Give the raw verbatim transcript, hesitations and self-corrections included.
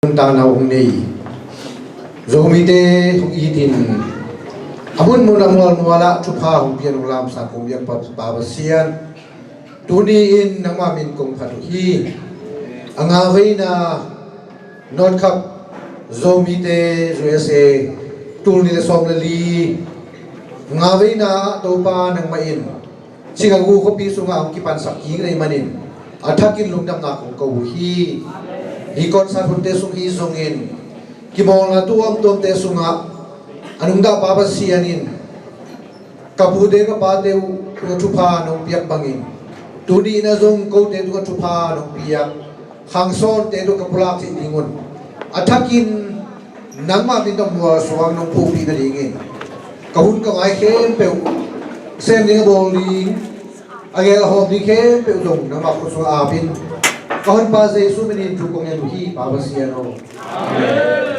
nuntakna hong nei, Zomite hong itin, a munmun a mualmual ah thupha hong pian hong lamsang kong biak Pa, Pa Pasian, tuni-in nangmah min kong phat uh hi. A nga veina North Cup Zomite U S A tul nih le sawm le li, a nga veina ah Topa nangmah in Chicago khuapi sungah hong kipansak kik na hih manin a thakin lungdamna kong ko uh hi. Hih concert hunte sung hi zongin kimawlna tuamtuamte sungah a nungdah Pa Pasian in ka pute ka pate uh tungah thupha nong piak bangin, tuni-in ah zong kote tungah thupha nong piak khangsawnte tungah ka pulak cih dingun a thakin nangmah min tawh mualsuang nong phuhpih nadingin ka hun ka ngai khempeuh, sem ding a bawl ding, a gel a hawm ding khempeuh zong nangmah khut sungah apin ka Honpa Jesu minin thu kong ngen uh hi, Pa Pasian aw. Amen.